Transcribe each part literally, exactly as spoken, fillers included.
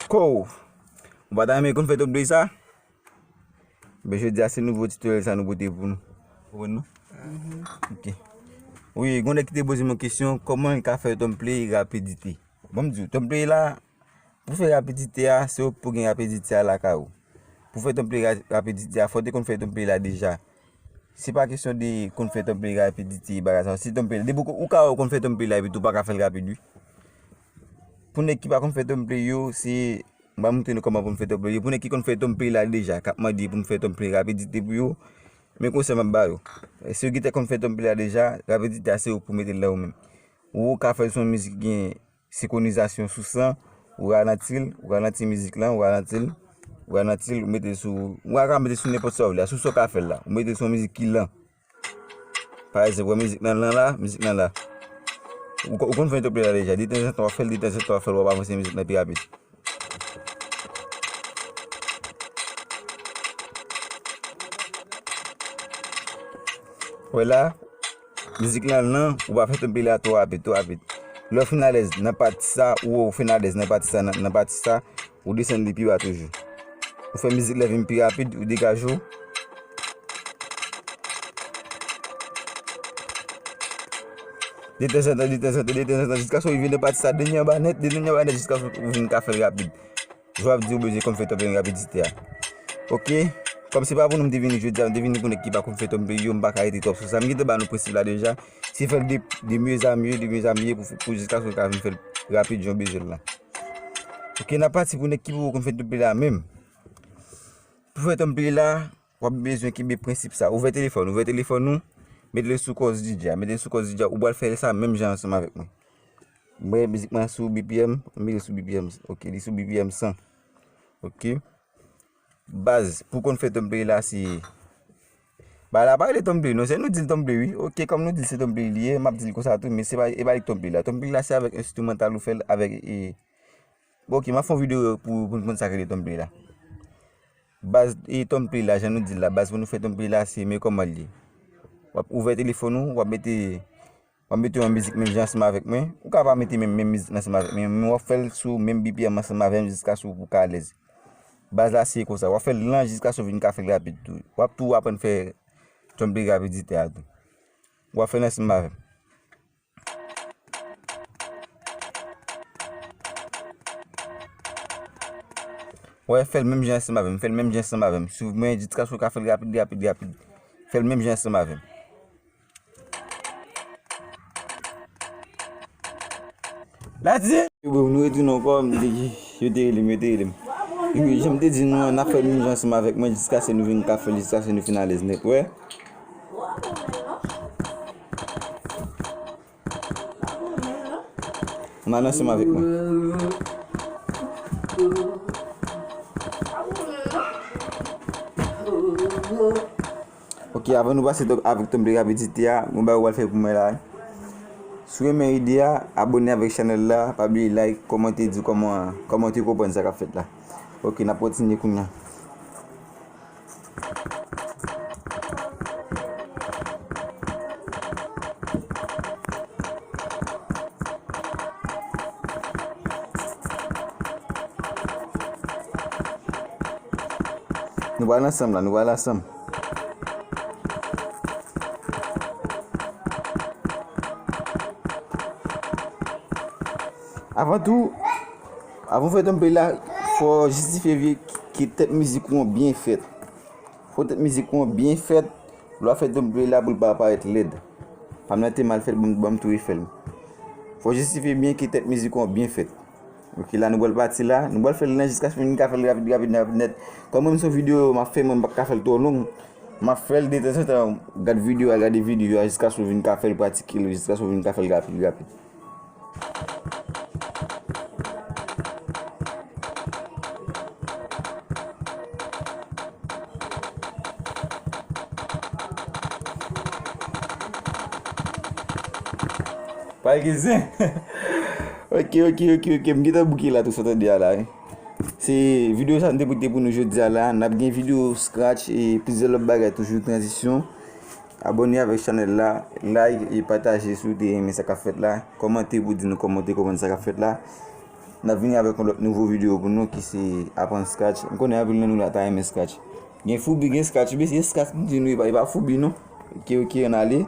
Ko! Ou pa ta renmen konn fè tonplay sa? Ben, jodi a se nouvo tutoriel sa nou pote pou nou. Konprann nou? Ok. Wi, gen yon nèg ki te poze m yon kesyon, kòman l ka fè tonplay rapidite? Bon, m di w, tonplay la, pou fè rapidite a, se ou pou gen rapidite a lakay ou. Pou fè tonplay ra-, rapidite a, fò w te konn fè tonplay la deja. Se pa kesyon de konn fè tonplay rapidite, bagay sa. Si tonplay, depi ou, ou ka wè ou konn fè tonplay la, epi tou ou pa ka fè l rapid, wi. Pou nèg ki pa konn fè tonplay yo, se, m va montre nou kòman pou n fè tonplay yo. Pou nèg ki konn fè tonplay la deja, k ap mande pou n fè tonplay rapidite pou yo, men konsèy m ap ba yo. Si yo gentan konn fè tonplay la deja, rapidite a se ou pou mete l nan ou menm. Ou ka fè l sou yon mizik ki gen senkronizasyon sou san, ou ralanti l, ou ralanti mizik lan, ou ralanti l, ou ralanti l, ou mete l sou, ou ka mete l sou nenpòt sa w vle, sou sa w ka fè l la. Ou mete l sou yon mizik ki lan. Pa egzanp, wè mizik lan lan la, mizik lan la. Ou, ou konn fè tonplay la deja, detanzantan w ap fè l, detanzantan w ap fè l, w ap avanse mizik lan pi rapid. Wè la, mizik lan lan, ou pa fè tonplay la twò rapid, twò rapid. Lè w fin alèz nan pati sa, ou, ou fin alèz nan pati sa, nan, nan pati sa, ou desann li pi ba toujou. Ou fè mizik la vin pi rapid, ou degaje w. Detanzantan, detanzantan, detanzantan, jiskaske w rive nan pati sa, dènye anba nèt, dènye anba nèt, jiskaske w vin ka fè l rapid. Jan w ap di ou bezwen konn fè tonplay rapidite a. Ok? Kòm se pa pou nou m te vini jodi a, m te vini pou nèg ki pa konn fè tonplay yo, m pa ka rete twòp sou sa. M gentan ba nou prensip la deja. Se fè l de, de mieux à mieux, de mieux à mieux pou, pou jiskaske w ka vin fè l rapid jan w bezwen l la. Ok, n ap pati pou nèg ki poko konn fè tonplay la menm. Pou fè tonplay la, w ap bezwen kenbe prensip sa. Ouvè telefòn, ouvè telefòn ou, mete l sou kòz D J a, mete l sou kòz D J a, ou pral fè sa menm jan ansanm avèk mwen. Mwen, mizik mwen sou B P M, m mete l sou B P M, ok, li sou B P M san. Ok. Baz, pou konn fè tonplay la, se, ba la pa rele tonplay, non, se nou di l tonplay, wi. Ok, kòm nou di l se tonplay li ye, m ap di l konsa tou, men se pa, e pa li k tonplay la. Tonplay la, se avèk enstrimantal ou fè l, avèk, e, bon, ok, m ap fè yon videyo pou, pou n konn sa k rele tonplay la. Baz, e tonplay la, jan nou di l la, baz pou nou fè tonplay la, se men kòman l ye. W ap ouvè telefòn ou, w ap mete, w ap mete yon mizik menm jan ansanm avèk mwen. Ou ka pa mete menm, menm mizik lan ansanm avèk mwen, men w ap fè l sou menm B P M ansanm avè m jiskaske w pou ka alèz. Baz la se konsa, w ap fè l lan jiskaske w vin ka fè l rapid tou. W ap tou aprann fè tonplay rapidite a tou. W ap fè l ansanm avè m. Wè, fè l menm jan ansanm avè m, fè l menm jan ansanm avè m. Swiv mwen jiskaske w ka fè l rapid, rapid, rapid. Fè l menm jan ansanm avè m. Ladi! Yo, bro, nou retounen ankò, m te, yo te rele m, yo te rele m. Yo, jan m te di nou an, n ap fè l menm jan ansanm avèk mwen jiskaske nou vin ka fè l, jiskaske nou fin alèz nèt, wè. Ann ale ansanm avèk mwen. Ok, avan nou pase tonb-, avèk tonb de rapidite a, gon bagay ou pral fè pou mwen la. Si w renmen ide a, abòne avèk chanèl la, pa bliye like, kòmante, di kòman, kòman w te konprann sa k ap fèt la. Ok, n ap kontinye kounye a. Nou pral ansanm la, nou pral ansanm. Avan tou, avan w fè tonb la, fò w jistifye ke tèt mizik ou an byen fèt. Fò tèt mizik ou an byen fèt, lè w ap fè tonb la pou l pa parèt lèd. Pa m nan te mal fè l, ban m, ban m tou refè l. Fò w jistifye byen ke tèt mizik ou an byen fèt. Ok, la nou pral pati la, nou pral fè l lan jiskaske nou ka fè l rapid, rapid, rapid nèt. Kòm mwen, se yon videyo m ap fè, mwen m p ap ka fè l twò long. M ap fè l detanzantan, gad videyo a, gade videyo a, jiskaske w vin ka fè l, pratike l, jiskaske w vin ka fè l rapid, rapid. Pa gen zen. Ok, ok, ok, ok. M gentan bouke la tou, sa w tande a la, wi. Se videyo sa m te pote pou nou jodi a la. N ap gen videyo scratch e plizyè lòt bagay toujou, tranzisyon. Abòne avèk chanèl la, like e pataje si w te renmen sa k ap fèt la. Kòmante pou di nou kòman w te konprann sa k ap fèt la. N ap vini avèk yon lòt nouvo videyo pou nou ki se aprann scratch. M konnen anpil nan nou la ta renmen scratch. Gen foubi, gen scratch, men se scratch m di nou, e pa, e pa foubi non. Ok, ok, ann ale.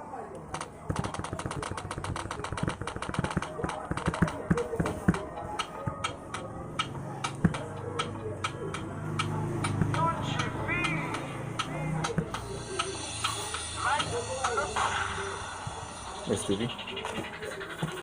S T P.